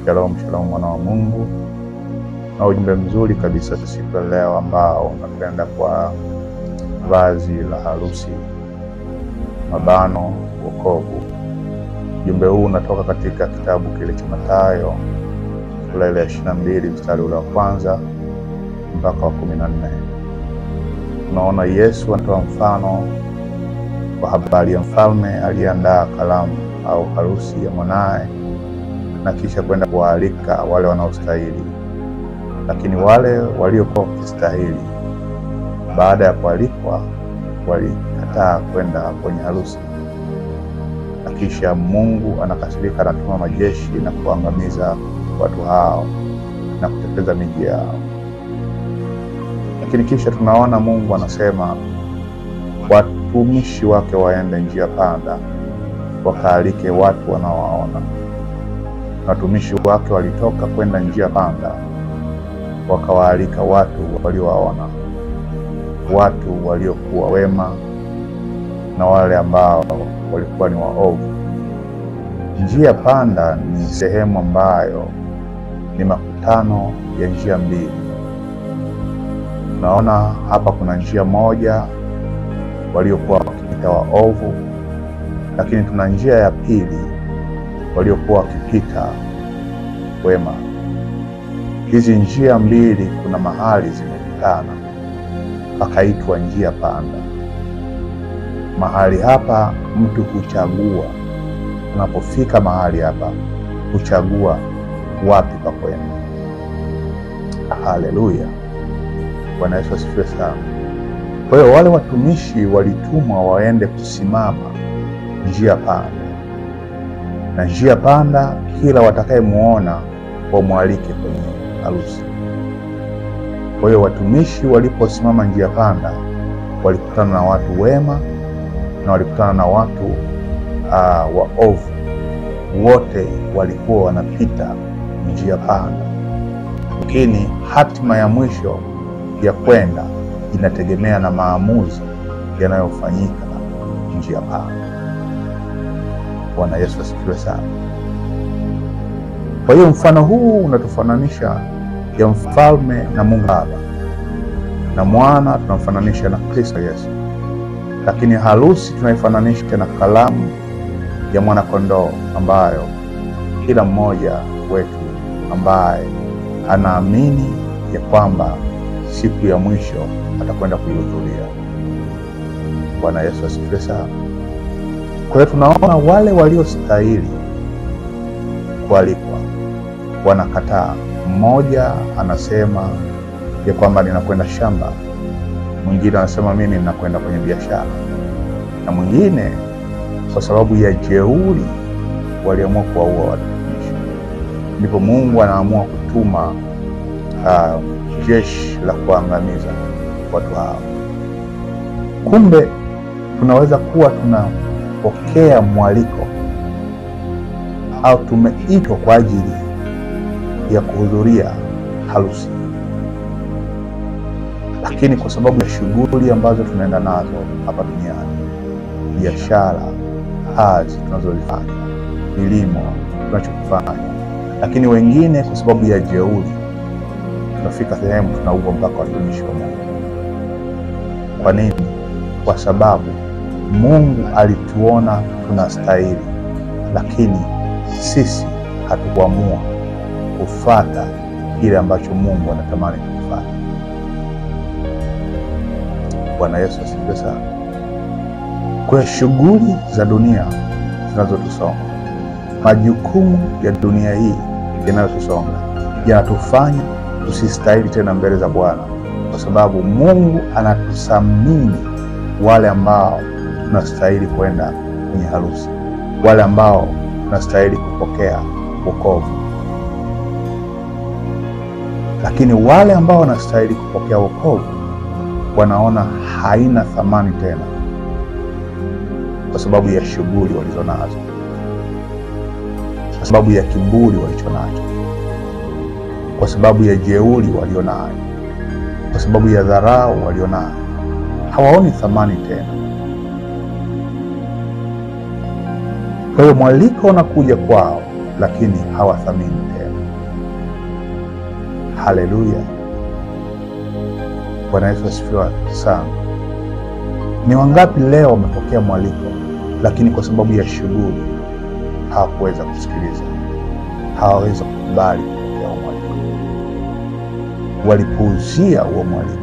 Shalom, shalom mwana wa Mungu. Na ujumbe mzuri kabisa siku ya leo ambao unakwenda kwa vazi la harusi, mabano wokovu. Ujumbe huu unatoka katika kitabu kile cha Mathayo sura ile ya 22 mstari ule wa kwanza mpaka wa 14. Tunaona Yesu anatoa mfano kwa habari ya mfalme aliyeandaa karamu au harusi ya mwanae na kisha kwenda kuwaalika wale wanaostahili. Lakini wale waliokuwa wakistahili baada ya kualikwa walikataa kwenda kwenye harusi. Na kisha Mungu anakasirika, anatuma majeshi na kuangamiza watu hao na kuteketeza miji yao. Lakini kisha tunaona Mungu anasema watumishi wake waende njia panda wakaalike watu wanaowaona. Watumishi wake walitoka kwenda njia panda wakawaalika watu waliowaona, watu waliokuwa wema na wale ambao walikuwa ni waovu. Njia panda ni sehemu ambayo ni makutano ya njia mbili. Tunaona hapa kuna njia moja waliokuwa wakipita waovu, lakini tuna njia ya pili waliokuwa wakipita wema. Hizi njia mbili kuna mahali zimekutana, pakaitwa njia panda. Mahali hapa mtu huchagua, unapofika mahali hapa huchagua wapi pa kwenda. Haleluya, Bwana Yesu asifiwe sana. Kwa hiyo wale watumishi walitumwa waende kusimama njia panda, na njia panda kila watakayemuona wamwalike kwenye harusi. Kwa hiyo watumishi waliposimama njia panda walikutana na watu wema na walikutana na watu waovu. Wote walikuwa wanapita njia panda, lakini hatima ya mwisho ya kwenda inategemea na maamuzi yanayofanyika njia panda. Bwana Yesu asifiwe sana. Kwa hiyo mfano huu unatufananisha ya mfalme na Mungu Baba, na mwana tunamfananisha na Kristo Yesu, lakini harusi tunaifananisha na karamu ya mwana kondoo ambayo kila mmoja wetu ambaye anaamini ya kwamba siku ya mwisho atakwenda kuihudhuria. Bwana Yesu asifiwe sana. Kwa hiyo tunaona wale waliostahili kualikwa wanakataa. Mmoja anasema ya kwamba ninakwenda shamba, mwingine anasema mimi ninakwenda kwenye biashara, na mwingine kwa sababu ya jeuri waliamua kuwaua watumishi. Ndipo Mungu anaamua kutuma jeshi la kuangamiza watu hao. Kumbe tunaweza kuwa tunapokea mwaliko au tumeitwa kwa ajili ya kuhudhuria harusi, lakini kwa sababu ya shughuli ambazo tunaenda nazo hapa duniani, biashara, kazi tunazozifanya, kilimo tunachokifanya, lakini wengine kwa sababu ya jeuri tunafika sehemu tunaua mpaka watumishi wa Mungu. Kwa nini? Kwa sababu Mungu alituona tunastahili, lakini sisi hatukuamua kufuata kile ambacho Mungu anatamani kufanya. Bwana Yesu asifiwe sana. Kwa shughuli za dunia zinazotusonga, majukumu ya dunia hii yanayotusonga yanatufanya tusistahili tena mbele za Bwana, kwa sababu Mungu anatuthamini wale ambao tunastahili kwenda kwenye harusi, wale ambao tunastahili kupokea wokovu. Lakini wale ambao wanastahili kupokea wokovu wanaona haina thamani tena kwa sababu ya shughuli walizonazo, kwa sababu ya kiburi walichonacho, kwa sababu ya jeuri walionayo, kwa sababu ya dharau walionayo. Hawaoni thamani tena. Kwa hiyo mwaliko unakuja kwao, lakini hawathamini tena. Haleluya! Bwana Yesu asifiwe sana. Ni wangapi leo wamepokea mwaliko, lakini kwa sababu ya shughuli hawakuweza kusikiliza, hawaweza kukubali kupokea mwaliko, walipuuzia huo mwaliko.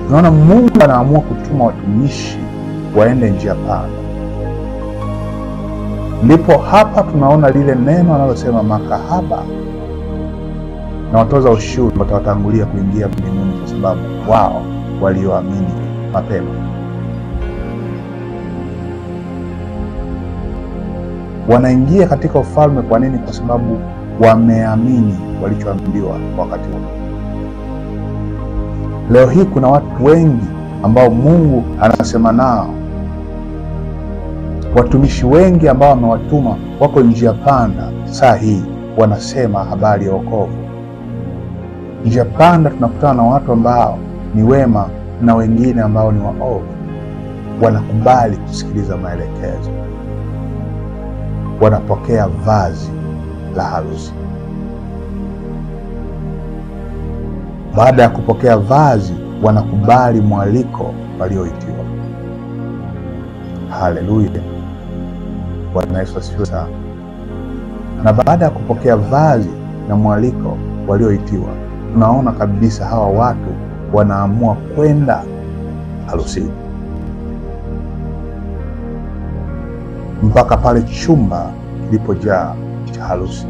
Unaona, Mungu anaamua kutuma watumishi waende njia panda. Ndipo hapa tunaona lile neno analosema makahaba na watoza ushuru watawatangulia kuingia mbinguni, kwa sababu wao walioamini mapema. Wanaingia katika ufalme. Kwa nini? Kwa sababu wameamini walichoambiwa wakati huo. Leo hii kuna watu wengi ambao Mungu anasema nao, watumishi wengi ambao amewatuma wako njia panda. Saa hii wanasema habari ya wokovu. Njia panda tunakutana na watu ambao ni wema na wengine ambao ni waovu. Wanakubali kusikiliza maelekezo, wanapokea vazi la harusi. Baada ya kupokea vazi, wanakubali mwaliko walioitiwa. Haleluya! Bwana Yesu asifiwe sana. Na baada ya kupokea vazi na mwaliko walioitiwa, tunaona kabisa hawa watu wanaamua kwenda harusini mpaka pale chumba kilipojaa cha harusi.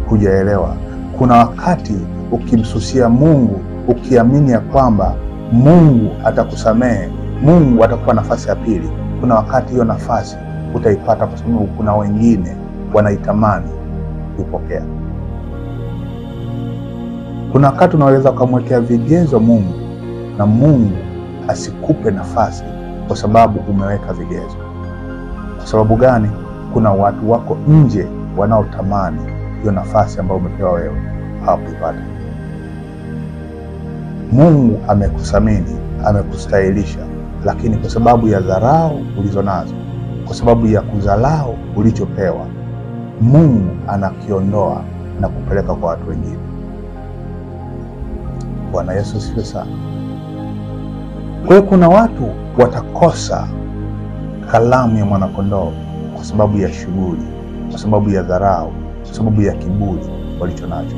Hujaelewa. Kuna wakati ukimsusia Mungu, ukiamini ya kwamba Mungu atakusamehe, Mungu atakupa nafasi ya pili, kuna wakati hiyo nafasi utaipata, kwa sababu kuna wengine wanaitamani kuipokea. Kuna wakati unaweza ukamwekea vigezo Mungu na Mungu asikupe nafasi kwa sababu umeweka vigezo. Kwa sababu gani? Kuna watu wako nje wanaotamani hiyo nafasi ambayo umepewa wewe, hawakuipata. Mungu amekuthamini, amekustahilisha, lakini kwa sababu ya dharau ulizonazo, kwa sababu ya kudharau ulichopewa, Mungu anakiondoa na kupeleka kwa watu wengine. Bwana Yesu asifiwe sana. Kwa hiyo kuna watu watakosa kalamu ya mwanakondoo kwa sababu ya shughuli, kwa sababu ya dharau, kwa sababu ya kiburi walichonacho.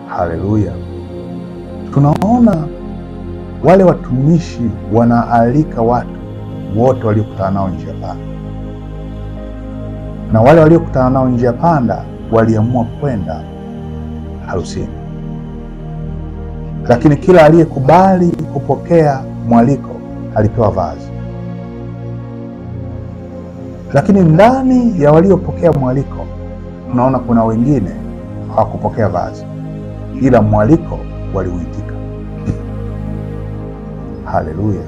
Haleluya. Tunaona wale watumishi wanaalika watu wote waliokutana nao njia panda, na wale waliokutana nao njia panda waliamua kwenda harusini. Lakini kila aliyekubali kupokea mwaliko alipewa vazi. Lakini ndani ya waliopokea mwaliko tunaona kuna wengine hawakupokea vazi, ila mwaliko waliuitika. Haleluya.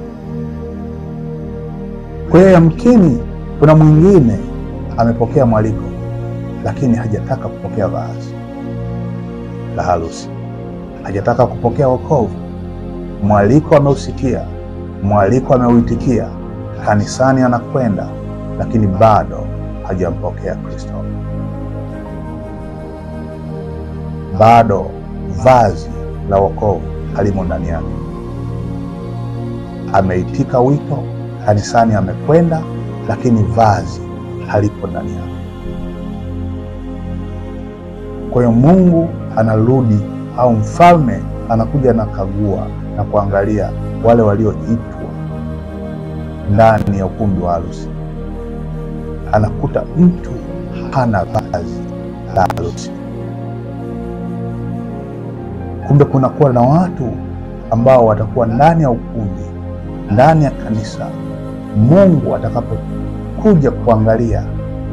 Kwa hiyo yamkini kuna mwingine amepokea mwaliko, lakini hajataka kupokea vazi la harusi, hajataka kupokea wokovu. Mwaliko ameusikia, mwaliko ameuitikia, kanisani anakwenda, lakini bado hajampokea Kristo. Bado vazi la wokovu halimo ndani yake. Ameitika wito, kanisani amekwenda, lakini vazi halipo ndani yake. Kwa hiyo Mungu anarudi, au mfalme anakuja na kagua na kuangalia wale walioitwa ndani ya ukumbi wa harusi. Anakuta mtu hana vazi la harusi. Kumbe kuna kuwa na watu ambao watakuwa ndani ya ukumbi, ndani ya kanisa. Mungu atakapokuja kuangalia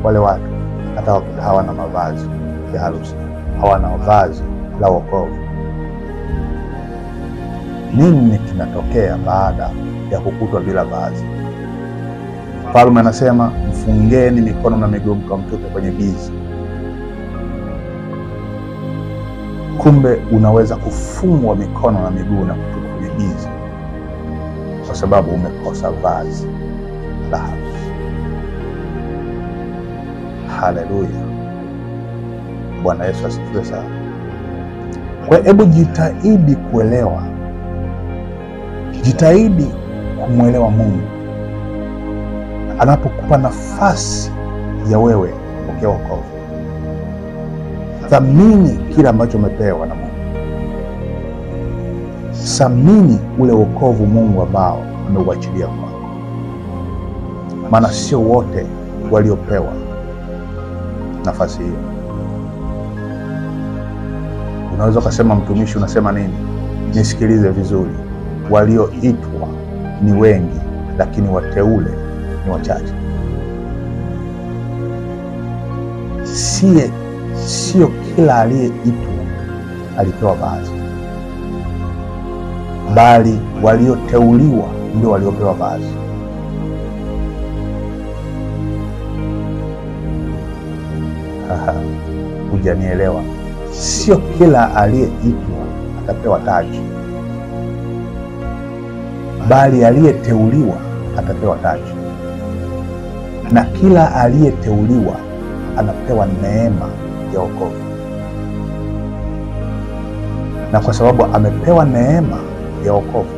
wale watu, atawakuta hawana mavazi ya harusi, hawana vazi la wokovu. Nini kinatokea baada ya kukutwa bila vazi? Mfalme anasema, mfungeni mikono na miguu mkamtupe kwenye giza. Kumbe unaweza kufungwa mikono na miguu na kutupwa kwenye giza kwa sababu umekosa vazi la harusi. Haleluya, Bwana Yesu asifiwe sana. Kwa hebu jitahidi kuelewa, jitahidi kumwelewa Mungu anapokupa nafasi ya wewe kupokea wokovu. Thamini kile ambacho umepewa na Mungu. Thamini ule wokovu Mungu ambao ameuachilia kwako, maana sio wote waliopewa nafasi hiyo. Unaweza kusema, mtumishi unasema nini? Nisikilize vizuri, walioitwa ni wengi, lakini wateule ni wachache. Sio kila aliyeitwa alipewa vazi, bali walioteuliwa ndio waliopewa vazi. Hujanielewa? Sio kila aliyeitwa atapewa taji, bali aliyeteuliwa atapewa taji. Na kila aliyeteuliwa anapewa neema ya wokovu. Na kwa sababu amepewa neema ya wokovu,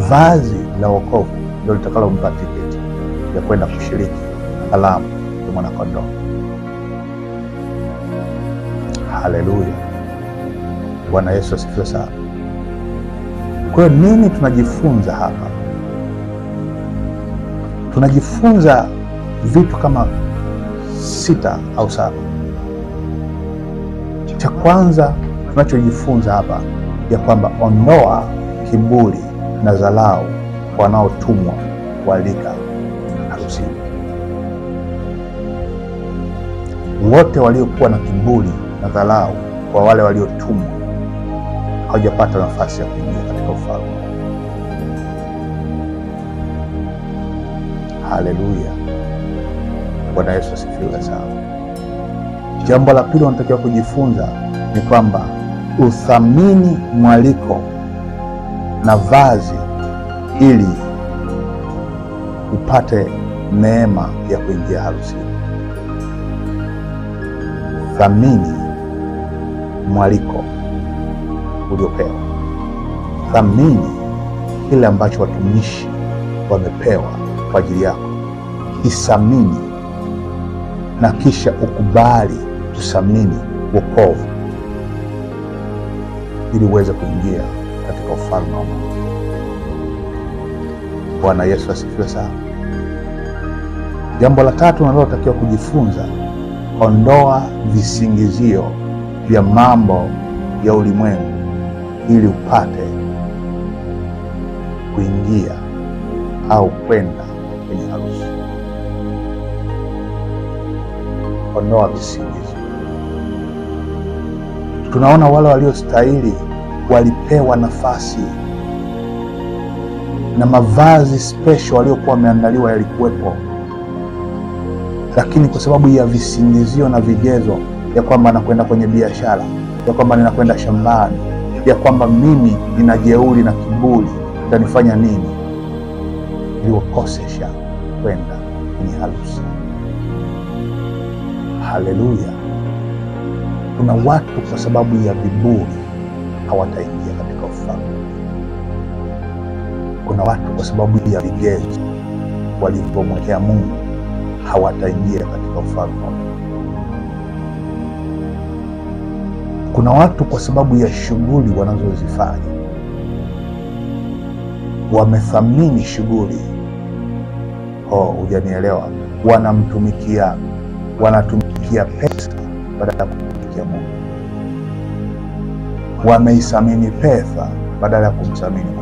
vazi la wokovu ndio litakalompa tiketi ya kwenda kushiriki karamu ya Mwana-Kondoo. Haleluya, Bwana Yesu asifiwe sana. Kwa hiyo nini tunajifunza hapa? Tunajifunza vitu kama 6 au 7. Cha kwanza tunachojifunza hapa ya kwamba ondoa kiburi na dharau kwa wanaotumwa kualika harusini. Wote waliokuwa na kiburi na dharau kwa wale waliotumwa hawajapata nafasi ya kuingia katika ufalme. Haleluya, Bwana Yesu asifiwe sana. Jambo la pili unatakiwa kujifunza ni kwamba uthamini mwaliko na vazi ili upate neema ya kuingia harusini. Thamini mwaliko uliopewa, thamini kile ambacho watumishi wamepewa kwa ajili yako, kithamini, na kisha ukubali kuthamini wokovu ili uweze kuingia katika ufalme wa Mungu. Bwana Yesu asifiwe sana. Jambo la tatu unalotakiwa kujifunza, ondoa visingizio vya mambo ya ulimwengu ili upate kuingia au kwenda kwenye harusi. Ondoa visingizio. Tunaona wale waliostahili walipewa nafasi na mavazi special waliokuwa wameandaliwa yalikuwepo, lakini kwa sababu ya visingizio na vigezo ya kwamba nakwenda kwenye biashara, ya kwamba ninakwenda shambani, ya kwamba mimi nina jeuri na kiburi, itanifanya nini, iliwakosesha kwenda kwenye harusi. Haleluya. Kuna watu kwa sababu ya viburi hawataingia katika ufalme. Kuna watu kwa sababu ya vigezo walivyomwekea Mungu hawataingia katika ufalme. Kuna watu kwa sababu ya shughuli wanazozifanya wamethamini shughuli. Oh, hujanielewa. Wanatumikia pesa badala ya kumtumikia Mungu. Wameithamini pesa badala ya kumthamini Mungu.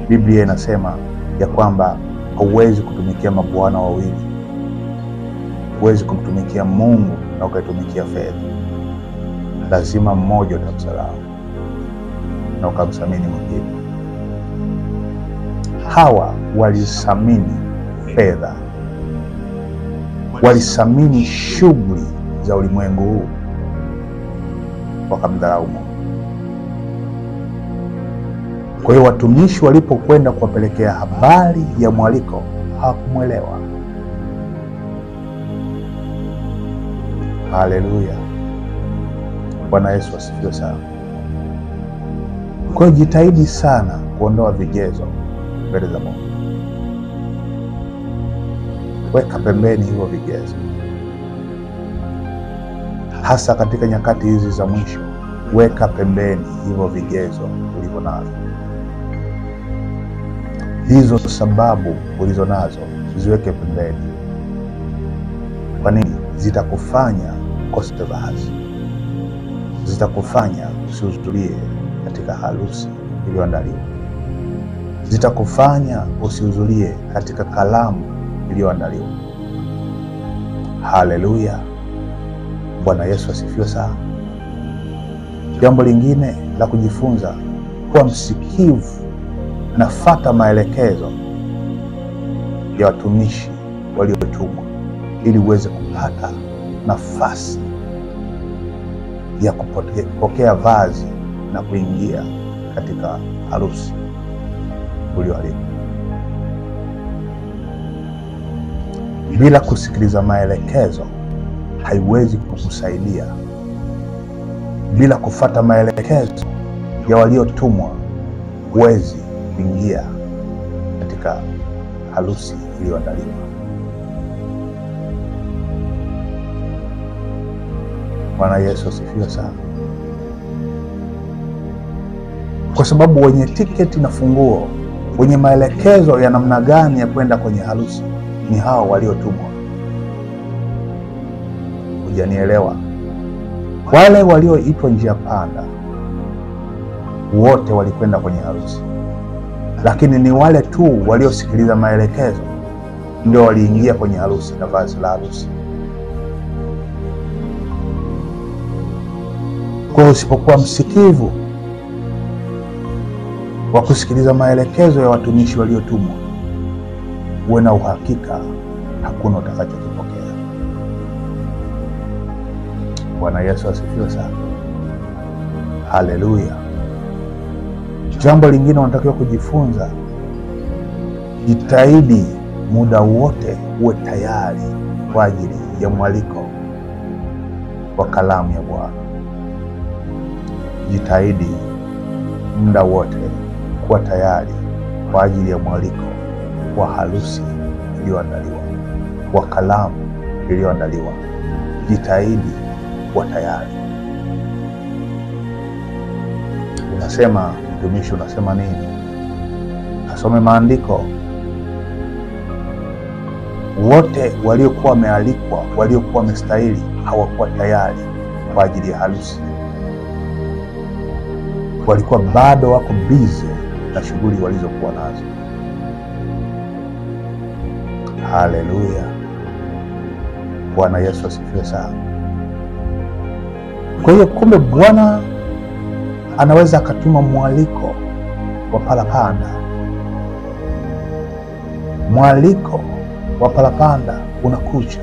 Biblia inasema ya kwamba hauwezi kutumikia mabwana wawili. Huwezi kumtumikia Mungu na ukaitumikia fedha. Lazima mmoja utamsahau na ukamthamini mwingine. Hawa walithamini fedha, walithamini shughuli za ulimwengu huu, wakamdharau Mungu. Kwa hiyo watumishi walipokwenda kuwapelekea habari ya mwaliko, Hawakumwelewa. Haleluya, Bwana Yesu asifiwe sana. Kwa hiyo jitahidi sana kuondoa vigezo mbele za Mungu. Weka pembeni hivyo vigezo, hasa katika nyakati hizi za mwisho. Weka pembeni hivyo vigezo ulivyo navyo, hizo sababu ulizo nazo ziweke pembeni. Kwa nini? Zitakufanya ukose vazi, zitakufanya usihudhurie katika harusi iliyoandaliwa, zitakufanya usihudhurie katika karamu iliyoandaliwa. Haleluya, Bwana Yesu asifiwe sana. Jambo lingine la kujifunza, kuwa msikivu na fata maelekezo ya watumishi waliotumwa, ili uweze kupata nafasi ya kupokea vazi na kuingia katika harusi ulioalikwa. Bila kusikiliza maelekezo haiwezi kukusaidia. Bila kufata maelekezo ya waliotumwa huwezi kuingia katika harusi iliyoandaliwa. Bwana Yesu asifiwe sana. Kwa sababu wenye tiketi na funguo, wenye maelekezo ya namna gani ya kwenda kwenye harusi ni hao waliotumwa. Hujanielewa? Wale walioitwa njia panda wote walikwenda kwenye harusi, lakini ni wale tu waliosikiliza maelekezo ndio waliingia kwenye harusi na vazi la harusi. Kwa usipokuwa msikivu wa kusikiliza maelekezo ya watumishi waliotumwa, uwe na uhakika hakuna utakachokipokea. Bwana Yesu asifiwe sana. Haleluya. Jambo lingine unatakiwa kujifunza, jitahidi muda wote uwe tayari kwa ajili ya mwaliko wa karamu ya Bwana. Jitahidi muda wote kuwa tayari kwa ajili ya mwaliko wa harusi iliyoandaliwa, wa karamu iliyoandaliwa. Jitahidi kuwa tayari. Unasema mtumishi, unasema nini? Asome maandiko. Wote waliokuwa wamealikwa, waliokuwa wamestahili, hawakuwa tayari kwa ajili ya harusi. Walikuwa bado wako busy na shughuli walizokuwa nazo. Haleluya, Bwana Yesu asifiwe sana. Kwa hiyo kumbe Bwana anaweza akatuma mwaliko wa parapanda. Mwaliko wa parapanda unakuja,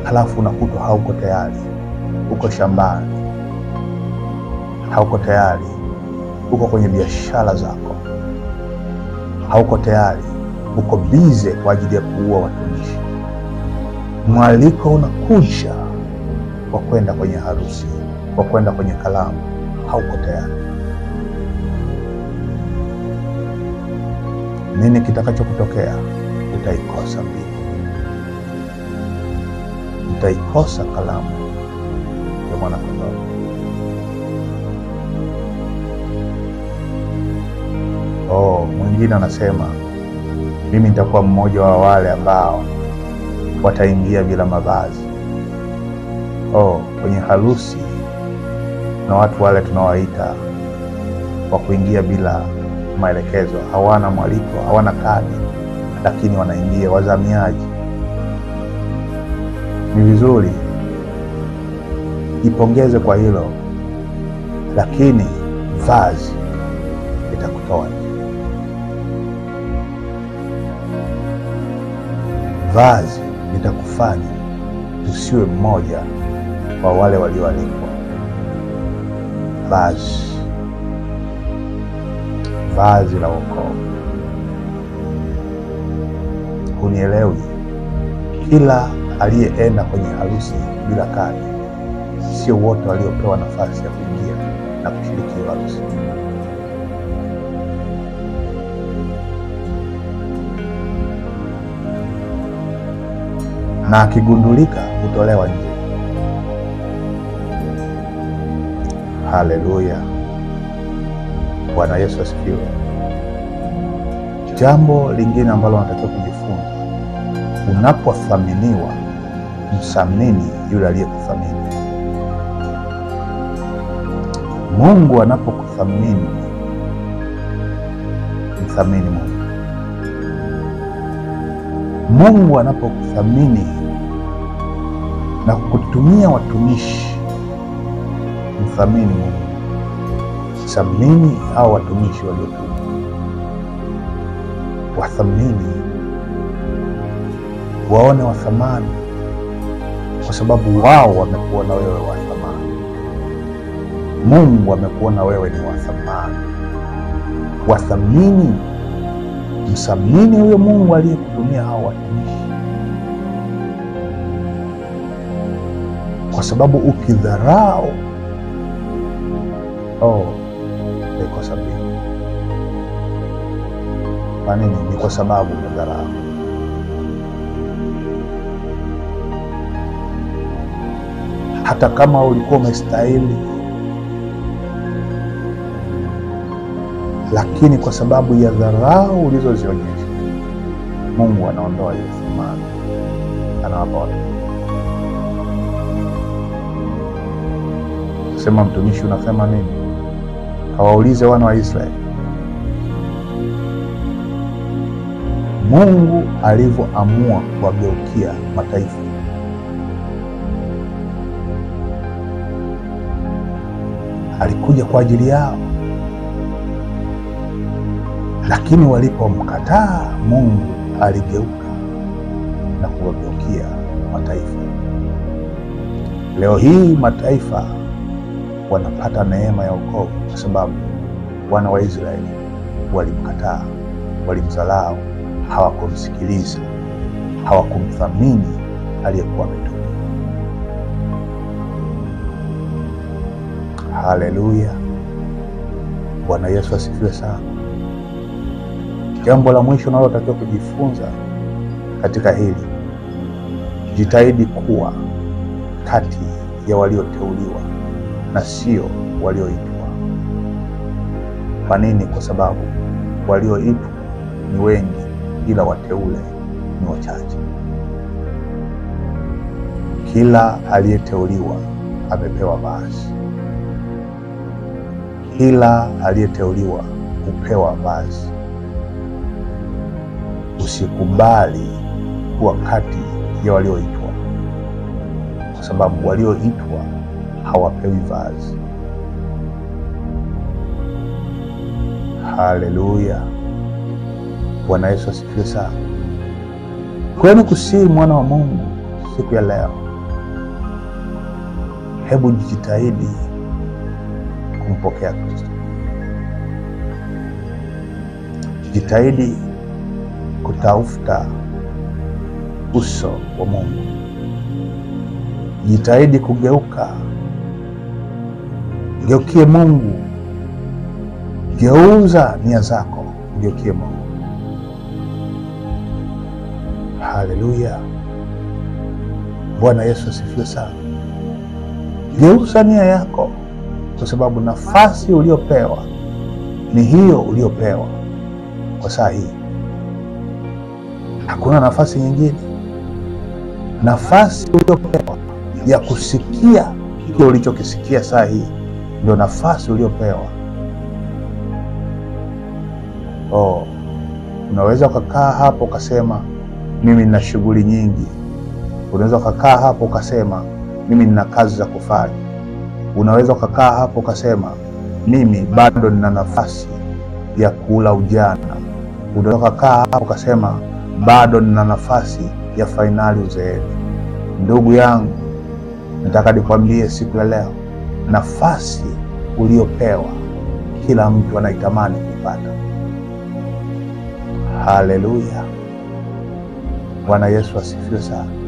halafu unakuta hauko tayari, uko shambani, hauko tayari, uko kwenye biashara zako, hauko tayari, uko bize kwa ajili ya kuua watumishi. Mwaliko unakuja wa kwenda kwenye harusi, wa kwenda kwenye karamu, hauko tayari. Nini kitakachokutokea? Utaikosa mbingu, utaikosa karamu ya Mwana Kondoo. Oh, mwingine anasema mimi nitakuwa mmoja wa wale ambao wataingia bila mavazi. Oh, kwenye harusi na watu wale tunawaita wa kuingia bila maelekezo, hawana mwaliko, hawana kadi, lakini wanaingia, wazamiaji. Ni vizuri, jipongeze kwa hilo, lakini vazi litakutoa. Vazi litakufanya usiwe mmoja wa wale walioalikwa. Vazi, vazi la wokovu. Unielewi? Kila aliyeenda kwenye harusi bila kadi, sio wote waliopewa nafasi ya kuingia na kushiriki hiyo harusi. Na akigundulika hutolewa nje. Haleluya, Bwana Yesu asifiwe. Jambo lingine ambalo unatakiwa kujifunza, unapothaminiwa, mthamini yule aliyekuthamini. Mungu anapokuthamini, mthamini Mungu. Mungu anapokuthamini na kukutumia watumishi, mthamini Mungu. Thamini hao watumishi waliotumwa, wathamini, waone wa thamani, kwa sababu wao wamekuona wewe wa thamani. Mungu amekuona wewe ni wa thamani. Wathamini, mthamini huyo Mungu aliyekutumia hao watumishi, kwa sababu ukidharau, utaikosa mbingu. Kwa nini? Ni kwa sababu umedharau. Hata kama ulikuwa umestahili, lakini kwa sababu ya dharau ulizozionyesha, Mungu anaondoa hiyo thamani, anawapa watu. Sema mtumishi, unasema nini? Hawaulize wana wa Israeli Mungu alivyoamua kuwageukia mataifa. Alikuja kwa ajili yao, lakini walipomkataa Mungu aligeuka na kuwageukia mataifa. Leo hii mataifa wanapata neema ya wokovu kwa sababu wana wa Israeli walimkataa, walimdharau, hawakumsikiliza, hawakumthamini aliyekuwa ametumwa. Haleluya, Bwana Yesu asifiwe sana. Jambo la mwisho unalotakiwa kujifunza katika hili, jitahidi kuwa kati ya walioteuliwa na sio walioitwa. Kwa nini? Kwa sababu walioitwa ni wengi, ila wateule ni wachache. Kila aliyeteuliwa amepewa vazi. Kila aliyeteuliwa hupewa vazi. Usikubali kuwa kati ya walioitwa, kwa sababu walioitwa hawapewi vazi. Haleluya, Bwana Yesu asifiwe sana. Kwa hiyo nikusihi mwana wa Mungu siku ya leo, hebu jitahidi kumpokea Kristo. Jitahidi kutafuta uso wa Mungu. Jitahidi kugeuka, geukie Mungu. Geuza nia zako, geukie Mungu. Haleluya, Bwana Yesu asifiwe sana. Geuza nia yako, kwa sababu nafasi uliopewa ni hiyo uliopewa kwa saa hii. Hakuna nafasi nyingine. Nafasi uliopewa ya kusikia kile ulichokisikia saa hii ndio nafasi uliopewa. Unaweza ukakaa hapo ukasema mimi nina shughuli nyingi. Unaweza ukakaa hapo ukasema mimi nina kazi za kufanya. Unaweza ukakaa hapo ukasema mimi bado nina nafasi ya kula ujana. Unaweza ukakaa hapo ukasema bado nina nafasi ya fainali uzeeni. Ndugu yangu, nataka nikwambie siku ya leo, nafasi uliopewa kila mtu anaitamani kupata. Haleluya, Bwana Yesu asifiwe sana.